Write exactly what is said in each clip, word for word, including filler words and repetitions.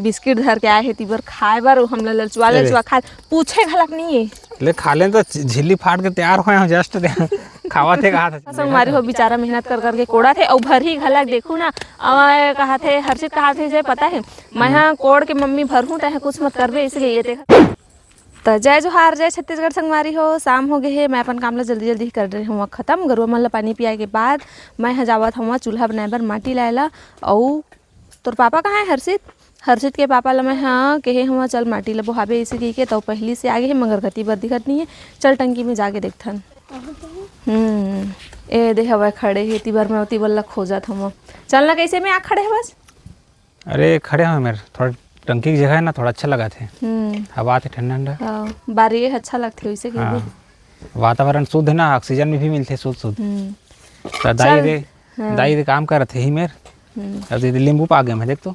Biscuit धर के आए हे ती बर खाए बर, हमला ललचुआ ए ले। ललचुआ खा, पूछे घलक नहीं है। ले खा लेन तो झिल्ली फाट के तैयार होए हैं, just दे। खावा थे कहा था। संगवारी हो, बेचारा मेहनत कर करके कोड़ा थे, अउ भर ही घलक देखू ना। अउ कहा थे, हर्षित कहा थे, जे पता है, मैं हाँ कोड़ के मम्मी भर हूँ, तहे कुछ मत करबे, इसलिए ये देख। त जय जोहार, जय छत्तीसगढ़ संगवारी हो। शाम हो गए हे, मैं अपन काम ला जल्दी जल्दी कर रहे हूँ खत्म। गरुआ मन ला पानी पियाए के बाद मैं ह जावत हूँ चूल्हा बनाए बर माटी लाए ला। अउ तोर पापा कहाँ है हर्षित? हर्षित के पापा ला मैं ह कहे हूँ चल माटी ला बोहाबे इसे कही के, तो पहली से आगे है मगर गति बर दिखत नहीं है। चल टंकी में जाके देखथन। हम्म, ए दे हवय खड़े हे, तिबर में तिबर ला खोजत हूँ। चल ना, कैसे में आ खड़े है बस। अरे खड़े हो मेर, थोड़ा टंकी की जगह है ना, थोड़ा अच्छा लगा थे। हम्म। हवा आथे ठंडा ठंडा। हाँ, बारी ये अच्छा लगथे वैसे के हाँ। भी। वातावरण शुद्ध है ना, ऑक्सीजन में भी मिलथे शुद्ध शुद्ध। हम्म। तो दाई चल। रे, हाँ। दाई रे काम करत हे ही मेर। हम्म। अब दीदी नींबू पा गए मैं, देख तो।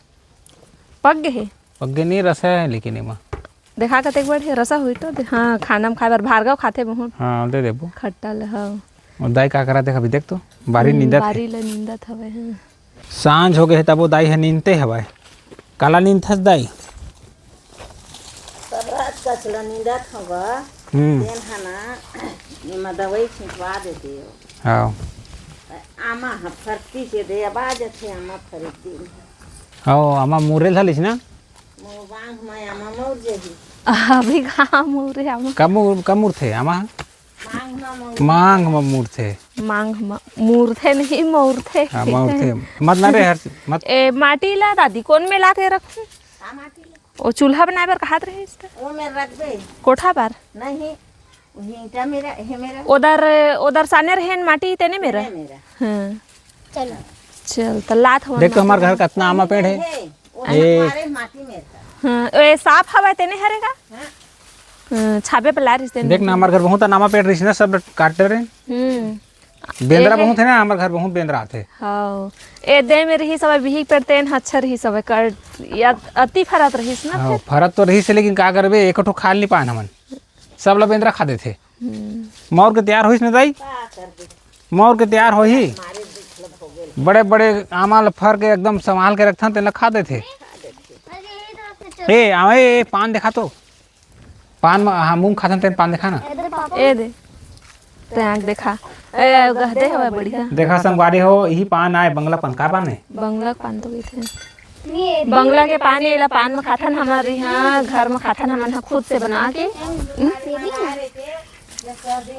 पक गए हे? पक गए नहीं, रसा है लेकिन एमा। देखा कतेक बड़ हे, रसा हुई तो दे। हाँ, खाना में खाए बर भार्गव खाथे बहुत। हाँ, दे देबो। खट्टा ले, हाँ। और दाई का करा देख, अभी देख तो, बारी हम्म, नींदत हे। बारी ले नींदत हवे, हाँ। सांझ हो गए हे, तबो दाई ह नींदते हवय। काला नींदथस दाई? रात कचला नींदत हवा। हम्म। तेन ह ना, एमा दवाई छिंटवा देते हो। हाँ। आमा ह फरती के दे, अब आ जाथे आमा फरती। हाँ, आमा मुरेल हलिस ना? मो बांग म आमा मौर जही। अभी कहाँ मुरे आमा? कब मुर-, कब मुरथे आमा? मांग म मौर। मांग म मुरथे। मांग म मुरथे नहीं, मौरथे। हाँ, मौरथे। मत ना रे हर, मत। ए, माटी ला दादी, कोन में ला के रखूं? का माटी ला? ओ चूल्हा बनाए बर कहात रहिस त। ओ में रखबे। कोठा पर? नहीं, ईंटा मेरा, हे मेरा। ओदर, ओदर साने रहेन माटी, तेने मेरा? तेने मेरा। हाँ। चलो। चल, त लात हवन देख तो माटी हमार घर ला। कतना आमा पेड़ हे। हे, ओ ए। हमारे माटी मेरा। हाँ, ए, साफ हवा तेने हरे का? हाँ। हम्म, छाबे पे ला रहिस तेन देख ना, दिन। हमार घर बहुत अनामा पेड़ रहिस ना, सब काट डरे। हम्म। बेंदरा एहे। बहुत है ना, हमार घर बहुत बेंदरा आथे। हाँ। ए दे में रहिस हवय बिही पेड़, तेन ह अच्छा रहिस हवय, कर या अति फरत रहिस ना हाँ, फिर। फरत तो रहिस है, लेकिन का करबे, एको ठो खाल नहीं पान हमन। सब ला बेंदरा खा देथे। हम्म। मौर के तैयार होइस ना दाई? मौर के तैयार होही। बड़े बड़े आमा ला फर के एकदम संभाल के रखथन, तेन ला खा देथे। ए, आवे, ए, पान देखा तो। पान म, हाँ, मूंग खाथन तेन पान देखा ना। ए दे। ते आँख देखा। ए, गहदे हवय बढ़िया। देखा संगवारी हो, यही पान आय, बंगला पान। का पान है? बंगला पान तो कहिथे। बंगला के पान, एला पान म खाथन हमर इहाँ, घर म खाथन हमन ह खुद से बना के।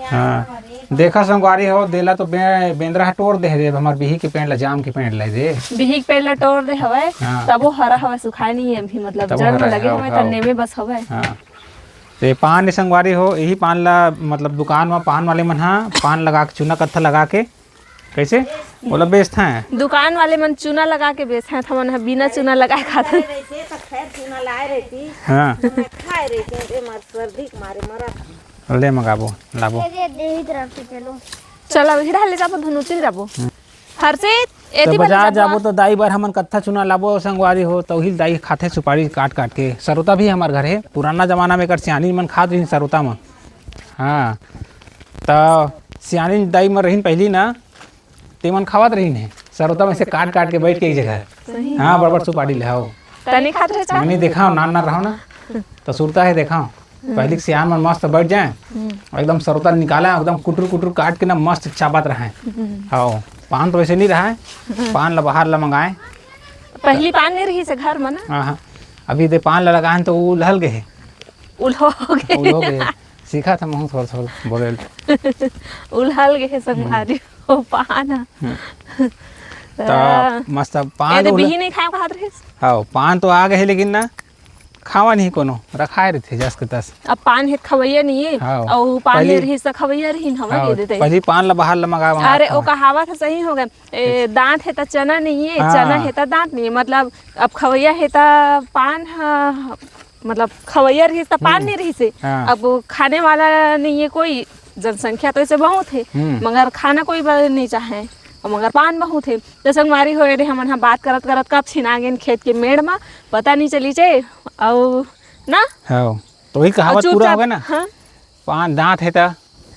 हाँ, देखा संगवारी हो, देला तो बे-, बेंदरा ह टोर दे रे, हमर बिही के पेड़ ला, जाम के पेड़ ला दे। बिही के पेड़ ला टोर दे हवय, हाँ। तबो हरा हवय, सुखाय नहीं है अभी, मतलब तबो जड़ में हरा है, लगे हवय, हवय, त हव। नेमे बस हवय। हाँ। ते पान ए संगवारी हो, यही पान ला, मतलब दुकान म पान वाले मन ह पान लगा के, चूना कत्था लगा के, कैसे? ओला बेचथें। दुकान वाले मन चूना लगा के बेचथें, हमन ह बिना चूना लगाए खाथन। रहिते त खैर चूना लाए रहिती। हाँ। मैं खाए रहिते, रे मार सर्दी के मारे मरत हन। ले मंगाबो, लाबो। ये दे ही तरफ से चलो। चल, अभी डाले जाबो, धुनुची जाबो। हम्म। हर्षित, तो एती बजा बजा जाबो। जाबो तो दाई बर हमन कत्था चूना लाबो, संगवारी हो, तो उही दाई खाथे सुपारी काट काट के। सरोता भी हमर घर हे, पुराना जमाना में एकर सियानी मन खात रहिन सरोता मन। हाँ, तो सियानी दाई मन रहिन पहली ना, ते मन खावत रहिन हे, सरोता में से काट काट के बैठ के एक जगह। सही। हाँ, बड़ बड़ सुपारी ले, हाँ। तनी खात रहे चाहे। मनी देखाओ, नान नान रहो ना, तो सुरता है देखाओ। हम्म। पहले के सियान मन मस्त बैठ जाए, हम्म। एकदम सरोता निकाले, एकदम कुटुर कुटुर काट के ना मस्त चाबत रहे। हम्म। हाँ, पान तो वैसे नहीं रहा है, हम्म। पान ला बाहर ला मंगाए। पहली पान नहीं रही से घर में ना? हाँ, हाँ। अभी दे पान ला लगाए तो वो लहल गए है। उल्हो गए। उल्हो गए। सीखा था महू थोड़ा थोड़ा बोले। उल्हल गए संगवारी। हम्म। वो पान। हम्म। तो हाँ। मस्त पान ए दे उल्ह- बिही नहीं खाए खात रहिस? हाँ, पान तो आ गए है, लेकिन ना खावा नहीं कोनो, रखाए रहिथे जस के तस। अब पान हे त खवैया नहीं है, हाँ। अउ पान पहली नहीं रहिस त खवैया रहिन हवा हाँ, के देते। पहली पान ला बाहर ला मंगा, मंगा अरे, खावा। ओ कहावत ह सही हो गए, ए, दांत हे त चना नहीं है, हाँ। चना हे त दांत नहीं है, मतलब अब खवैया हे त पान ह, मतलब खवैया रहिस त पान हम्म। नहीं रहिस हे। हाँ। अब खाने वाला नहीं है कोई, जनसंख्या तो ऐसे बहुत है, हम्म। मगर खाना कोई ब-, नहीं चाहे, और मगर पान बहुत है। तो संगवारी होए रे, हमन ह बात करत करत कब छिना गेन खेत के मेड़ मा, पता नहीं चली जे। अउ ना? हाँ, तो वही कहावत और पूरा हो गया ना? चुपचाप, हाँ। पान दांत है ता,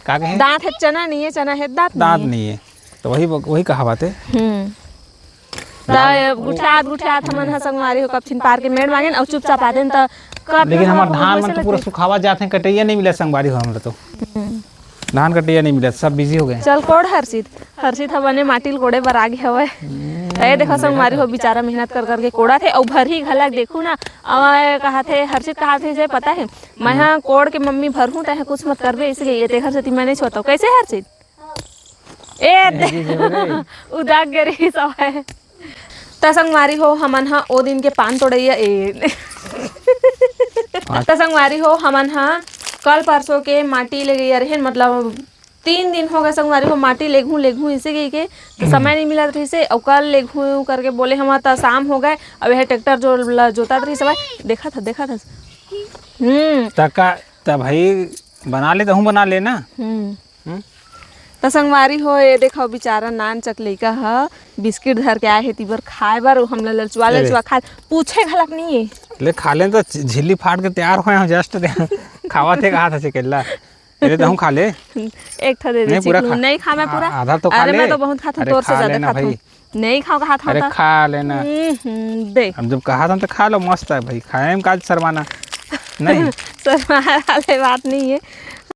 का कहे? दांत है चना नहीं है, चना है दांत दांत नहीं है। नहीं है, तो वही, वही कहावत है। हम्म। त गुठियात गुठियात हमन ह संगवारी हो कपचिन पार के मेड़ मांगेन अउ चुपचाप आ देन। त कब लेकिन हमर धान मन तो पूरा सुखावा जात हे, कटैया नहीं मिला संगवारी हो हमला तो। धान कटैया नहीं मिला, सब बिजी हो गए। चल कोड़ हर्षित, हर्षित ह बने माटी ल कोड़े बर आगे हवय। ए देखो संगवारी हो, बेचारा मेहनत कर करके कोड़त हे अउ भरही घलक देखू ना। अउ कहाथे, हर्षित कहाथे से पता हे, मैं हा कोड़ के मम्मी भरहूं, तैं कुछ मत करबे, इसलिए ये तेखर सेती मैं नहीं छोतव। कैसे हर्षित? ए दे, उदाग गे रहिस हवय। त संगवारी हो, हमन ह ओ दिन के पान तोड़ैया ए त संगवारी हो, हमन ह कल परसों के माटी ले गैया रहेन, मतलब तीन दिन हो गए संगवारी हो, माटी लेघू लेघू इसे कहिके, त समय नहीं मिलत रहिसे। अउ कल लेघू करके बोले हम, त शाम हो गए। अब यह ट्रैक्टर जो ल-, जोतात रहिस हवय, देखत ह, देखत ह। हम्म। त का, त भाई बना ले, तहूँ बना ले ना। हम्म। हम्म। त संगवारी हो, ये देखो बेचारा नान चक लइका ह बिस्किट धर के आए हे, तीबर खाए बर, हमला ललचुआ, अरे। ललचुआ खा, पूछे घलक नहीं है। ले खा ले, तो झिल्ली फाट के तैयार होए हैं, जस्ट दे। खावा थे, कहा था चिकेला। अरे, तहूँ खा ले। एक ठो दे दे नहीं, पूरा चिकू। खा। नहीं खा मैं पूरा। आ-, आधा तो खा अरे, ले। मैं तो बहुत खाथूं, अरे, तोर से खा ज्यादा लेना खाथूं। भाई। नहीं खाओ, कहा अरे, था। खा लेना। हम्म, हम्म, दे। अब जब कहा था तो खा लो, मस्त है भाई, खाए में का शर्माना। नहीं। शर्माए वाले बात नहीं है।